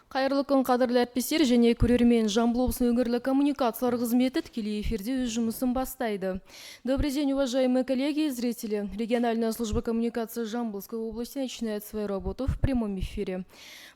Қайырлы күн, қадірлі әріптестер және көрермен. Жамбыл облысының өңірлік коммуникациялар қызметі тікелей эфирде өз жұмысын бастайды. Добрый день, уважаемые коллеги и зрители. Региональная служба коммуникации Жамбылской области начинает свою работу в прямом эфире.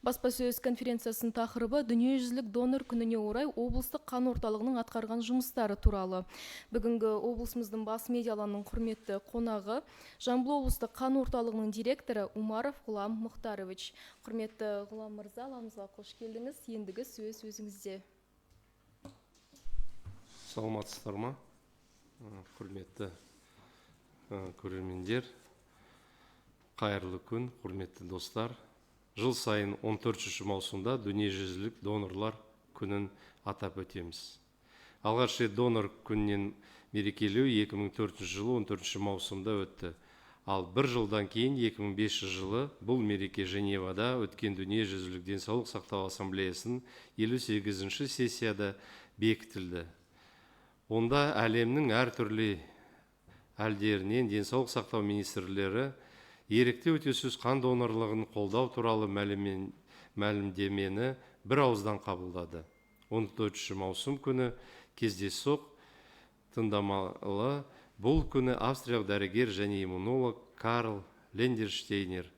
Баспасөз конференциясының тақырыбы «Дүниежүзілік донор күніне орай облыстық қан орталығының атқарған жұмыстары» туралы. Бүгінгі облысымыздың бас медиа алаңының құрметті қонағы Жамбыл облыстық қан орталығының директоры Умаров Ғұлам Мұхтарович. Құрметті Ғұлам мырза, алаңымызға қош келдіңіз. Ендігі сөз өзіңізде. Саламатсыздар ма, құрметті көрермендер? Қайырлы күн, құрметті достар! Жыл сайын 14 маусымда Дүниежүзілік донорлар күнін атап өтеміз. Алғаш рет донор күнінен мерекелеу 2004 жылы 14 маусымда өтті. Ал бір жылдан кейін, 2005 жылы, бұл мереке Женевада өткен Дүниежүзілік денсаулық сақтау ассамблеясының 58 сессияда бекітілді. Онда әлемнің әртүрлі елдерінен денсаулық сақтау министрлері ерікті өтеусіз қан донорлығын қолдау туралы мәлімдемені бір ауыздан қабылдады. 14 маусым күні кездейсоқ таңдамалы. Бұл күні австриялық дәрігер және иммунолог Карл Ландерштейнер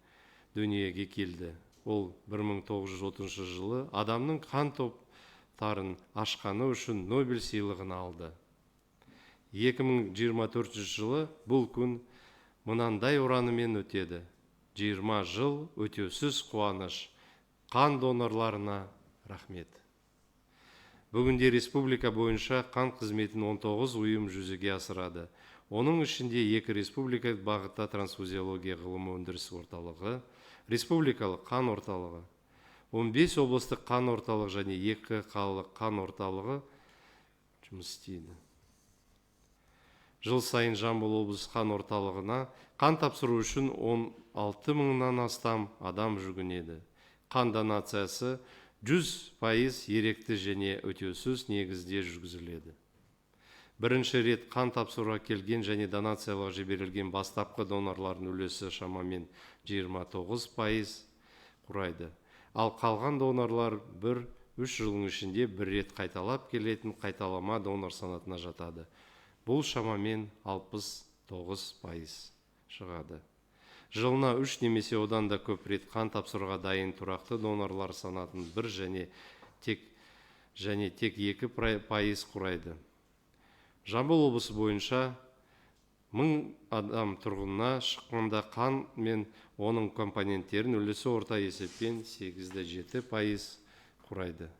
дүниеге келді. Ол 1930 жылы адамның қан топтарын ашқаны үшін Нобель сыйлығын алды. 2024 жылы бұл күн мынандай ұранымен өтеді: «20 жыл өтеусіз қуаныш. Қан донорларына рахмет!» Бүгінде республика бойынша қан қызметін 19 ұйым жүзеге асырады. Оның ішінде екі республикалық бағытта трансфузиология ғылым өндіріс орталығы, республикалық қан орталығы, 15 облыстық қан орталығы және екі қалалық қан орталығы жұмыс істейді. Жыл сайын Жамбыл облысы қан орталығына қан тапсыру үшін 16 мыңнан астам адам жүгінеді. Қан донациясы 100% ерікті және өтеусіз негізде жүргізіледі. Бірінші рет қан тапсыруға келген және донациялық жіберілген бастапқы донорлардың үлесі шамамен 29% құрайды. Ал қалған донорлар бір 3 жылдың ішінде бір рет қайталап келетін қайталама донор санатына жатады. Бұл шамамен 69% шығады. Жылына үш немесе одан да көп рет қан тапсыруға дайын тұрақты донорлар санатын бір және тек 2% құрайды. Жамбыл облысы бойынша 1000 адам тұрғынына шаққанда қан мен оның компоненттерінің үлесі орта есеппен 8,7% құрайды.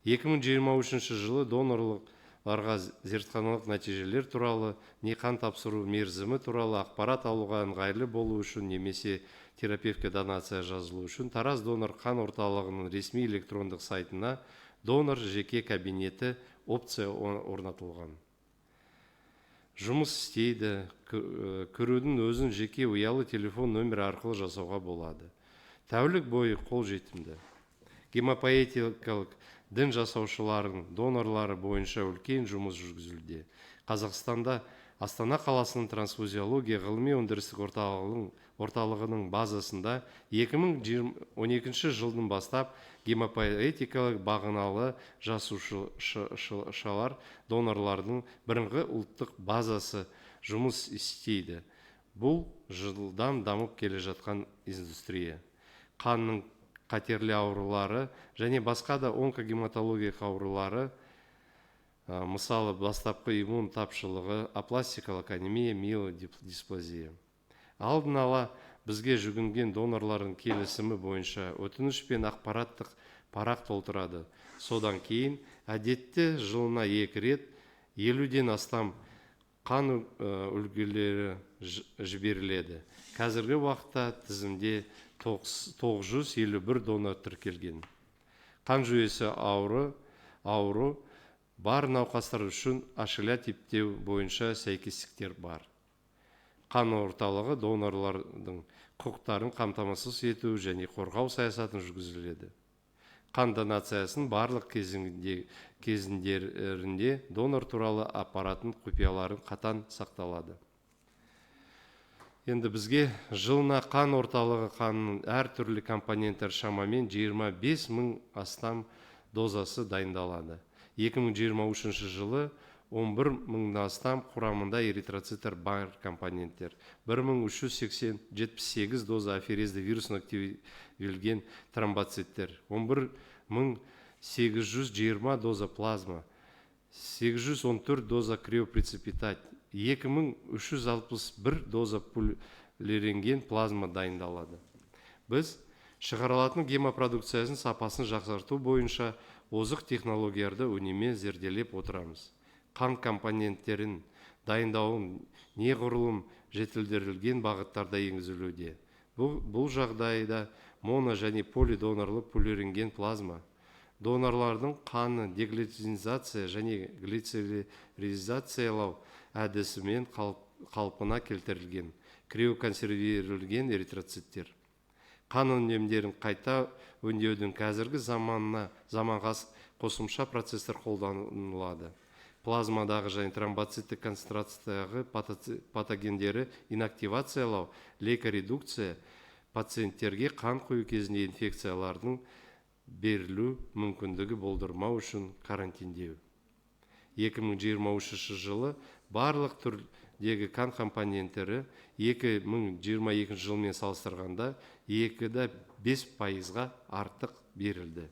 2023 жылы донорларға зертханалық нәтижелер туралы не қан тапсыру мерзімі туралы ақпарат алуға ыңғайлы болу үшін немесе терапевтке донация жазылу үшін Тараз донор қан орталығының ресми электрондық сайтына «Донор жеке кабинеті» опция орнатылған, жұмыс істейді. Кірудің өзін жеке ұялы телефон нөмірі арқылы жасауға болады, тәулік бойы қол жетімді. Гемопоэтикалық дің жасушаларының донорлары бойынша үлкен жұмыс жүргізілуде. Қазақстанда Астана қаласының трансфузиология ғылыми өндірістік орталығының базасында 2012 жылдың бастап гемопоэтикалық бағыналы жасушалар донорлардың бірыңғай ұлттық базасы жұмыс істейді. Бұл жылдам дамып келе жатқан индустрия. Қанның қатерлі аурулары және басқа да онкогематологиялық аурулары, мысалы, бастапқы иммун тапшылығы, апластикалық анемия, миелодисплазия, алдын ала бізге жүгінген донорлардың келісімі бойынша өтініш пен ақпараттық парақ толтырады. Содан кейін әдетте жылына екі рет 50-ден астам қан үлгілері жіберіледі. Қазіргі уақытта тізімде 951 донор тіркелген. Қан жүйесі ауру бар науқастар үшін HLA типтеу бойынша сәйкестіктер бар. Қан орталығы донорлардың құқықтарын қамтамасыз ету және қорғау саясатын жүргізіледі. Қан донациясының барлық кезеңдерінде донор туралы ақпараттың құпияларын қатаң сақталады. Енді бізге жылына қан орталығы қанның әртүрлі компоненттер шамамен 25 мың астам дозасы дайындалады. 2023 жылы 11 мыңнан астам құрамында эритроциттер бар компоненттер, 1378 доза аферезді вирусын активделген тромбоциттер, 11820 доза плазма, 814 доза криопреципитат, 2361 доза пүлерленген плазма дайындалады. Біз шығарылатын гемопродукциясының сапасын жақсарту бойынша озық технологияларды үнемі зерделеп отырамыз. Қан компоненттерін дайындауын неғұрлым жетілдірілген бағыттарда енгізілуде. Бұл жағдайда моно және полидонорлы пүлерленген плазма, донорлардың қаны деглицинизация және глицеризациялау әдісімен қалпына келтірілген криоконсервирленген эритроциттер. Қан өнімдерін қайта өңдеудің қазіргі заманға қосымша процесстер қолданылады. Плазмадағы және тромбоциттік концентрациядағы патогендері инактивациялау, лейкоредукция, пациенттерге қан құю кезінде инфекциялардың берілу мүмкіндігі болдырмау үшін карантиндеу. 2023 жылы барлық түрдегі қан компоненттері 2022 жылмен салыстырғанда 2,5%-ға артық берілді.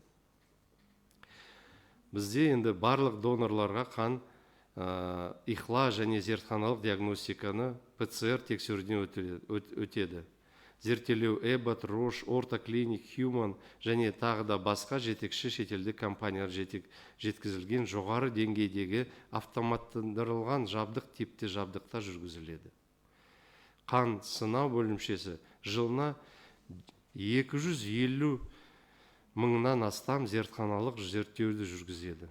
Бізде енді барлық донорларға қан ИХЛА және зертханалық диагностиканы ПЦР тексеруден өтеді. Зерттелеу Эббот, Рош, Орто Клиник, Хьюман және тағы да басқа жетекші шетелдік компаниялар жеткізілген жоғары деңгейдегі автоматтандырылған жабдық типті жабдықта жүргізіледі. Қан сынау бөлімшесі жылына 250 мыңнан астам зертханалық зерттеуді жүргізеді.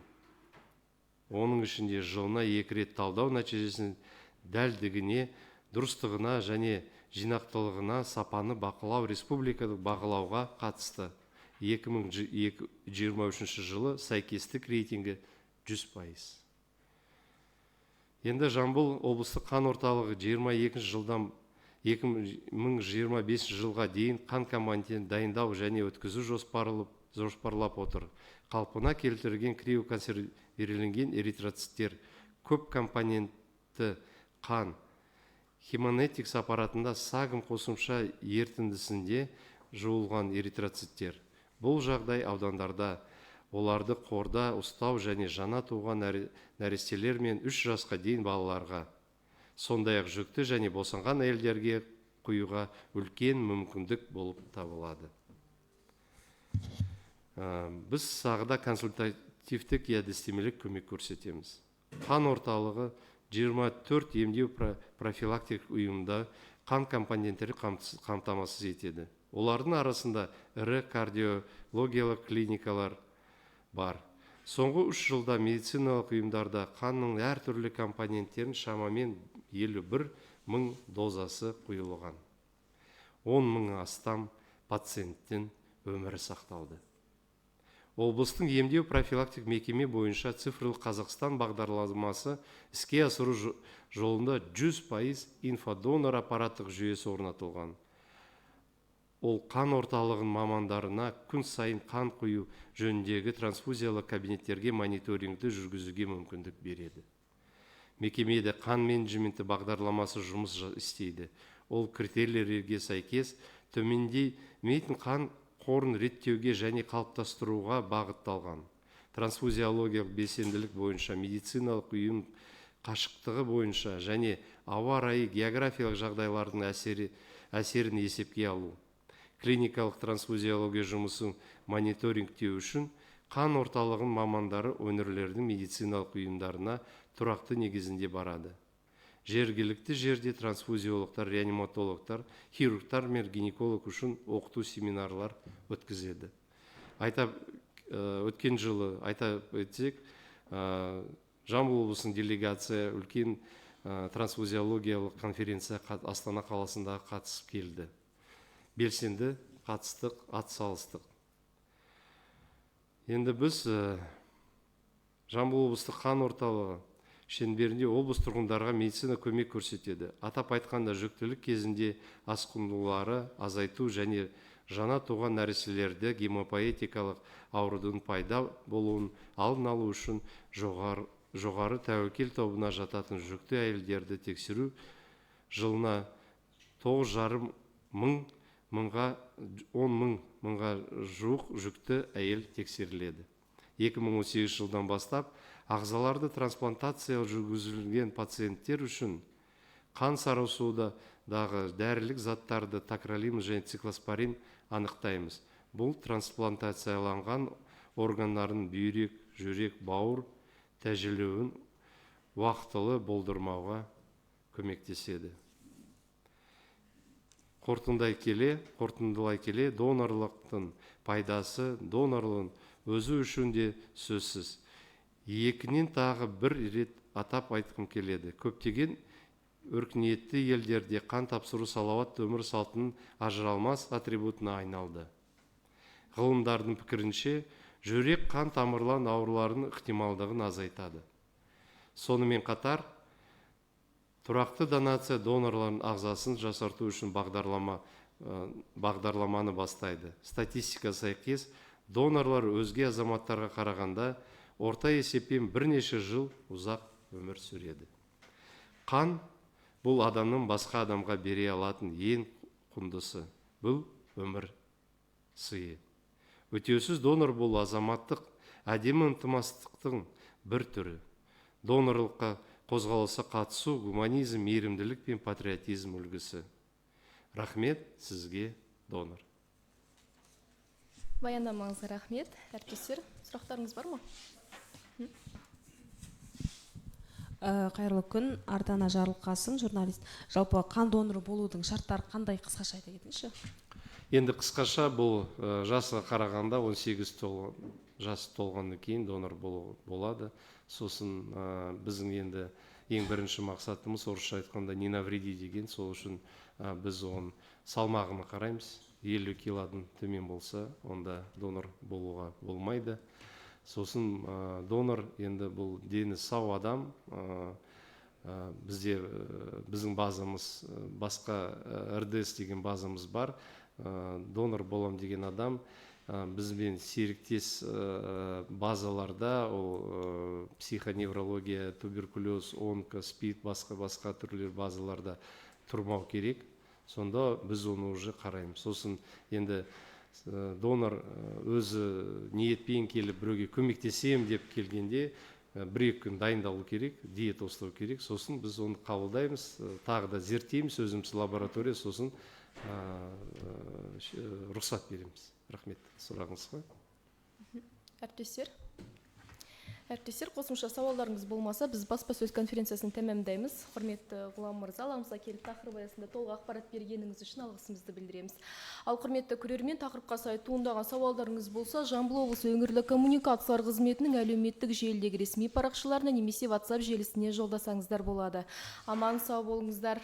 Оның ішінде жылына 2 рет талдау нәтижесін дәлдігіне, дұрыстығына және жинақтылығына сапаны бақылау республикалық бақылауға қатысты. 2023 жылы сәйкестік рейтингі 100%. Енді Жамбыл облыстық қан орталығы 22 жылдан 2025 жылға дейін қан компонентін дайындау және өткізу жоспарлап отыр. Қалпына келтірілген криоконсервирленген эритроциттер, көп компонентті қан, Хемонетикс аппаратында сагм қосымша ерітіндісінде жуылған эритроциттер. Бұл жағдай аудандарда оларды қорда ұстау және жаңа туған нәрестелер мен 3 жасқа дейін балаларға, сондай-ақ жүкті және босанған әйелдерге құюға үлкен мүмкіндік болып табылады. Біз сағыда консультативтік әдістемелік көмек көрсетеміз. Қан орталығы 24 емдеу профилактик ұйымда қан компоненттері қамтамасыз етеді. Олардың арасында ірі кардиологиялық клиникалар бар. Соңғы 3 жылда медициналық ұйымдарда қанның әртүрлі компоненттерін шамамен 51 мың дозасы құйылған. 10 мың астам пациенттің өмірі сақталды. Облыстың емдеу профилактик мекеме бойынша цифрлық Қазақстан бағдарламасы іске асыру жолында 100% инфодонор аппараттық жүйесі орнатылған. Ол қан орталығының мамандарына күн сайын қан құю жөніндегі трансфузиялық кабинеттерге мониторингті жүргізуге мүмкіндік береді. Мекемеде қан менеджменті бағдарламасы жұмыс істейді. Ол критерийлерге сәйкес төмендемейтін қан қорын реттеуге және қалыптастыруға бағытталған. Трансфузиологиялық белсенділік бойынша медициналық ұйым қашықтығы бойынша және ауа райы географиялық жағдайлардың әсерін есепке алу. Клиникалық трансфузиология жұмысын мониторингтеу үшін қан орталығының мамандары өңірлердің медициналық ұйымдарына тұрақты негізінде барады. Жергілікті жерде трансфузиологтар, реаниматологтар, хирургтар мен гинеколог үшін оқыту семинарлар өткізеді. Өткен жылы айта өтсек, Жамбыл облысының делегация үлкен трансфузиологиялық конференция Астана қаласында қатысып келді. Белсенді қатыстық, атсалыстық. Енді біз Жамбыл облыстық қан орталығы шеңберінде облыс тұрғындарға медицина көмек көрсетеді. Атап айтқанда, жүктілік кезінде асқынулары азайту және жаңа туған нәрестелерді гемопоэтикалық аурудың пайда болуын алдын алу үшін жоғары тәуекел тобына жататын жүкті әйелдерді тексеру жылына 9,5 мың мыңға 10 мың мыңға жуық жүкті әйел тексеріледі. 2018 жылдан бастап ағзаларды трансплантация жүргізілген пациенттер үшін қан сарысудағы дәрілік заттарды такролимус және циклоспорин анықтаймыз. Бұл трансплантацияланған органдардың бүйрек, жүрек, бауыр тәжілуін уақытылы болдырмауға көмектеседі. Қорытындылай келе, донорлықтың пайдасы донорлың өзі үшін де сөзсіз. Екінен тағы бір рет атап айтқым келеді. Көптеген өркениетті елдерде қан тапсыру салауатты өмір салтының ажыралмас атрибутына айналды. Ғылымдардың пікірінше, жүрек қан тамырлан ауруларының ықтималдығын азайтады. Сонымен қатар, тұрақты донация донорлардың ағзасын жасарту үшін бағдарламаны бастайды. Статистика сәйкес, донорлар өзге азаматтарға қарағанда орта есеппен бірнеше жыл ұзақ өмір сүреді. Қан бұл адамның басқа адамға бере алатын ең құндысы. Бұл өмір сыйы. Өтеусіз донор болу азаматтық әдемі ынтымақтастықтың бір түрі. Донорлыққа қозғалысқа қатысу гуманизм, мейірімділік пен патриотизм үлгісі. Рахмет сізге, донор. Баяндамаңызға рахмет. Әріптестер, сұрақтарыңыз бар ма? Қайырлы күн, Ардана Жарылқасын, журналист. Жалпы қан доноры болудың шарттары қандай, қысқаша айта кетіңізші? Енді қысқаша, бұл жасқа қарағанда 18 жас толғаннан кейін донор болады. Сосын біздің енді ең бірінші мақсатымыз, орысша айтқанда, не навреди деген, сол үшін біз оның салмағына қараймыз. 50 килодан төмен болса, онда донор болуға болмайды. Сосын донор енді бұл дені сау адам. Бізде біздің базамыз басқа, РДС деген базамыз бар. Донор болам деген адам бізбен серіктес базаларда, ол психоневрология, туберкулез, онко, СПИД, басқа түрлер базаларда тұрмау керек. Сонда біз оны уже қараймыз. Сосын енді донор өзі ниетпен келіп, біреуге көмектесемін деп келгенде, 1-2 күн дайындалу керек, диета ұстау керек. Сосын біз оны қабылдаймыз, тағы да зерттейміз өзіміз лаборатория, сосын рұқсат береміз. Рахмет сұрағыңызға. Әріптестер, қосымша сауалдарыңыз болмаса, біз баспасөз конференциясын тәмамдаймыз. Құрметті Ғұлам мырза, алаңымызға келіп тақырып аясында толық ақпарат бергеніңіз үшін алғысымызды білдіреміз. Ал құрметті көрермен, тақырыпқа сай туындаған сауалдарыңыз болса, Жамбыл облысы өңірлік коммуникациялар қызметінің әлеуметтік желідегі ресми парақшаларына немесе WhatsApp желісіне жолдасаңыздар болады. Аман сау болыңыздар.